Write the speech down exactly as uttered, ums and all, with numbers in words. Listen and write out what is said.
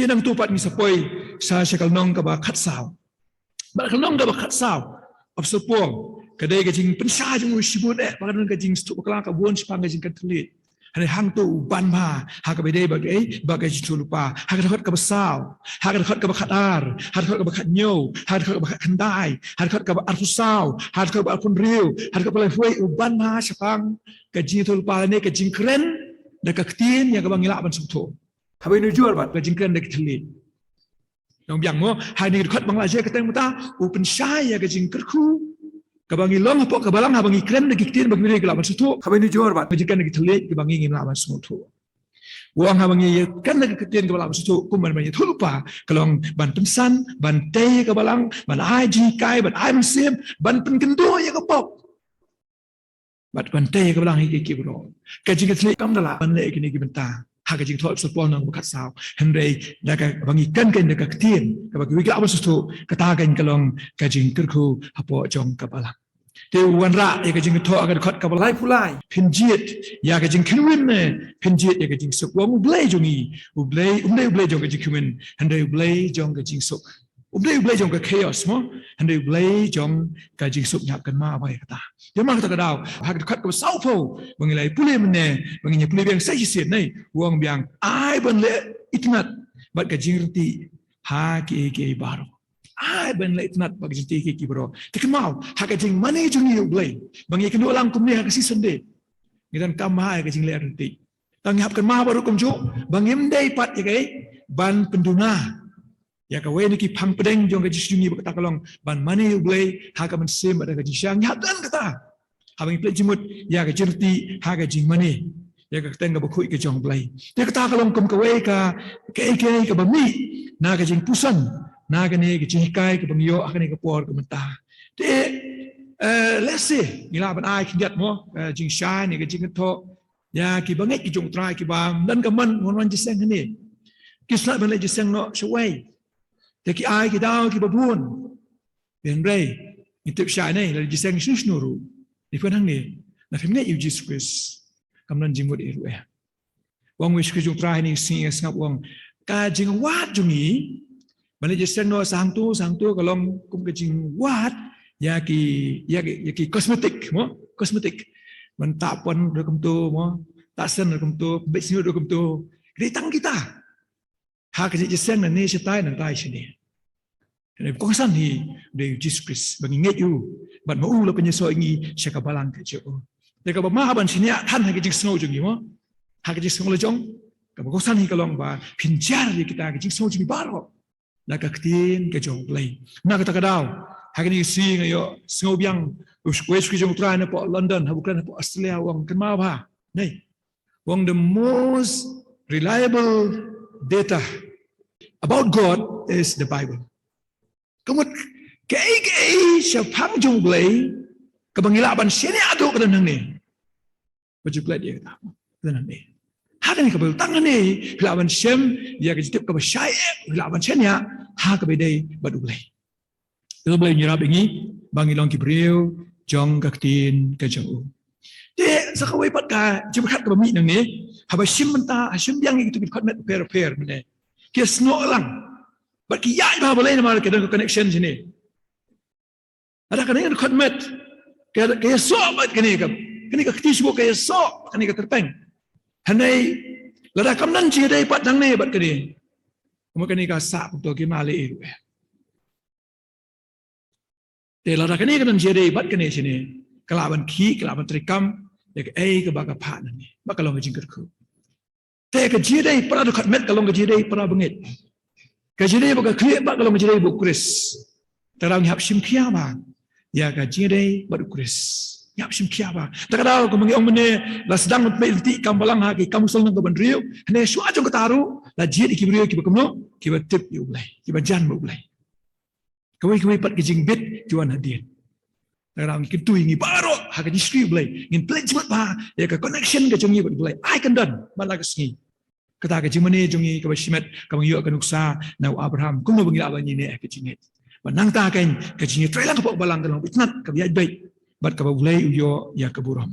Te nangta pat ngi sa poi sha sha ka lynnong kaba khatsaw. Bad ka lynnong kaba khatsaw, Apostol Paul, ka dei ka jingpynshai jong u shibun eh, ba ka don ka jingsngewthuh bakla ka bun shaphang ka jingkren thylliej. Hynrei hangta u ban bha ha kaba dei bad kaei, bad ka jingïathuhlypa. Ha ka dkhot kaba saw, ha ka dkhot kaba khatar, ha ka dkhot kaba khathynñiew, ha ka dkhot kaba khatkhyndai, ha ka dkhot kaba arphew saw, ha ka dkhot kaba arphew hynriew, ha ka dkhot kaba laiphew wei, u ban bha shaphang ka jingïathuhlypa lane ka jingkren da ka ktien ïa kaba ngi lah ban sngewthuh. Haba ngi ïanujor bad ka jingkren da ki thylliej. Nongbiang mo, ha kane ka dkhot ba ngi la jia kyrteng mynta, u pynshai ïa ka jingkyrkhu kaba ngi long hapoh ka balang haba ngi kren da ki ktien ba kiwei de ki lah ban sngewthuh. Haba ïanujor bad ka jingkren da ki thylliej kaba ngi ngim lah ban sngewthuh. U ong haba ngi kren da ki ktien kaba lah ban sngewthuh, kumba ban ïathuhlypa ka long ban pynsan, ban tei ka balang, ban ai jinghikai, ban ai mynsiem, ban pynkynduh ïa ka pop. Bad ban tei ka balang ha kiei kiei baroh. Ka jingkitkhlieh kam da lah ban leh kine ki bynta ha ka jingthoh Apostol Paul lynnong ba khatsaw. Hynrei da kaba ngi kren keiñ da ka ktien kaba kiwei ki lah ban sngewthuh, kata keiñ ka long ka jingkyrkhu hapoh jong ka balang. Te u wanrah ïa ka jingthoh ha ka dkhot kaba laiphew lai. Phin jied ïa ka jingkhynwin ne phin jied ïa ka jingsuk? U ong U Blei jong ngi, U Blei um dei U Blei jong ka jingkhynwin, hynrei U Blei jong ka jingsuk. Um dei U Blei jong ka chaos mo, hynrei U Blei jong ka jingsuk. Ngi hap kynmaw bha ïa kata. Te namar kata ka daw, ha ka dkhot kaba sawphew ba ngi la pule mynne, ba ngin ïa pule biang sa shisien ne, u ong biang, ai ban leh itynnad bad ka jingryntih ha kiei kiei baroh. Ai ban leh itynnad bad ka jingryntih ha kiei kiei baroh. Te kynmaw, ha ka jingmane jong ngi ïa U Blei, ba ngi kynduh lang kumne ha ka season de, ngi donkam ha ka jingleh ryntih. Tang ngi hap kynmaw baroh kumjuh ba ngim dei pat ïa kaei, ban pynduna ïa kawei na ki phang pdeng jong ka jingsuk jong ngi, ba kata ka long ban mane ïa U Blei ha ka mynsiem bad ha ka jingshisha. Ngi hap don kata haba ngi pynleit jingmut ïa ka jingryntih ha ka jingmane ïa ka kyrteng kaba khuid ka jong U Blei. Te kata ka long kum kawei ka, kaei kaei kaba mih na ka jingpuson na kane ka jinghikai kaba ngi ïoh ha kane ka por ka mynta. Te, eh, let's say ngi lah ban ai khyndiat mo, eh, jingshai ne ka jingkynthoh ïa ki bangeit ki jong U Trai kiba ym don ka mon wan wan jingïaseng hangne. Ki sngewbha ban leit jingïaseng noh shawei. Te ki ai ki daw kiba bun. Hynrei ngi tip shai ne, leit jingïaseng shano shano ruh, ngi pyrshang hangne, lada phim ngeit ïa U Jisu Khrist, kam don jingmut ei ruh eh. U ong U Jisu Khrist jong U Trai hangne, sngi nga sngap u ong, ka jingwad jong ngi ban leit jingïaseng noh sa hangto sa hangto ka long kum ka jingwad ïa ki, ïa ki, ïa ki cosmetic mo, cosmetic. Ban tah pon da kumto mo, tah sen da kumto, beh sniewbah da kumto. Ka dei tang kita. Ha ka jingïaseng nangne shatai, nangtai shane. Hynrei ba kongsan hi dei U Jisu Khrist, ba ngi ngeit ïa u bad ma u la pynïasoh ïa ngi sha ka balang ka jong u. Te kaba ma ban shaniah than ha ka jingsngew jong ngi mo, ha ka jingsngew la jong, kaba kongsan hi ka long ba phin jar ïa kita ki jingsngew jong ngi baroh da ka ktien ka jong U Blei. Na kata ka daw, ha kane ka sngi nga ïohsngew biang uwei u shakri jong U Trai napoh London, haba u kren hapoh Australia, u ong, kynmaw bha, ne, u ong, the most reliable data about God is the Bible. Ka mut kaei kaei shaphang jong U Blei kaba ngi lah ban shaniah haduh katta hangne, ba ju klet ïa kata. Kata nangne, ha kane ka Baibl tang hangne phi lah ban shem ïa ka jingtip kaba shai eh, phi lah ban shaniah ha kaba ïadei bad U Blei. Te U Blei un ïarap ïa ngi ba ngin long ki briew jong ka ktien ka jong u. Te sa kawei pat ka jingpyrkhat kaba mih nangne, haba shim mynta, ha shim biang ïa kitu ki dkhot met bapher bapher mynne, ki ïasnoh lang bad ki ïaid bha balei, namar ka don ka connection shane. Lada kane ka dkhot met ka, ka ïasoh bad kane ka, kane ka kti shibun ka ïasoh kane ka tyrpeng. Hynrei lada kam don jingïadei pat nangne bad kane, kumba kane ka sah kumto, ki ma leh ei ruh eh. Te lada kane ka don jingïadei bad kane shane, ka lah ban khih, ka lah ban treikam ïa kaei kaba ka phah nangne, ba ka long ka jingkyrkhu. Te ka jingïadei para dkhot met ka long ka jingïadei para bangeit. Ka jingïadei ba ka khlieh pat ka long ka jingïadei bad U Khrist. Te ngi hap shim khia bha ïa ka jingïadei bad U Khrist. Ngi hap shim khia bha. Te ka daw kumba ngi ong mynne, la sdang ban pynleit lynti kam balang ha ki Kam Sngewsih lynnong kaba hynriew. Hynrei shuwa jong kata ruh la jied ïa ki briew kiba kumno, kiba tip ïa U Blei, kiba jan bad U Blei. Kawei kawei pat ki jingbit ki wan hadien. Te ka daw ngi kyntu ïa ngi baroh ha ka jingshakri U Blei, ngin pynleit jingmut bha ïa ka connection ka jong ngi bad U Blei. Ai kan don man la ka sngi kata ka jingmane jong ngi kaba shimet, kaba ngi ïoh ka nuksa na u Abraham, kumno ba ngi lah ban ïaineh ha ka jingngeit. Bad nangta keiñ ka jingïatreilang hapoh balang ka long itynnad, kaba ïaid beit bad kaba U Blei u ïoh ïa ka burom.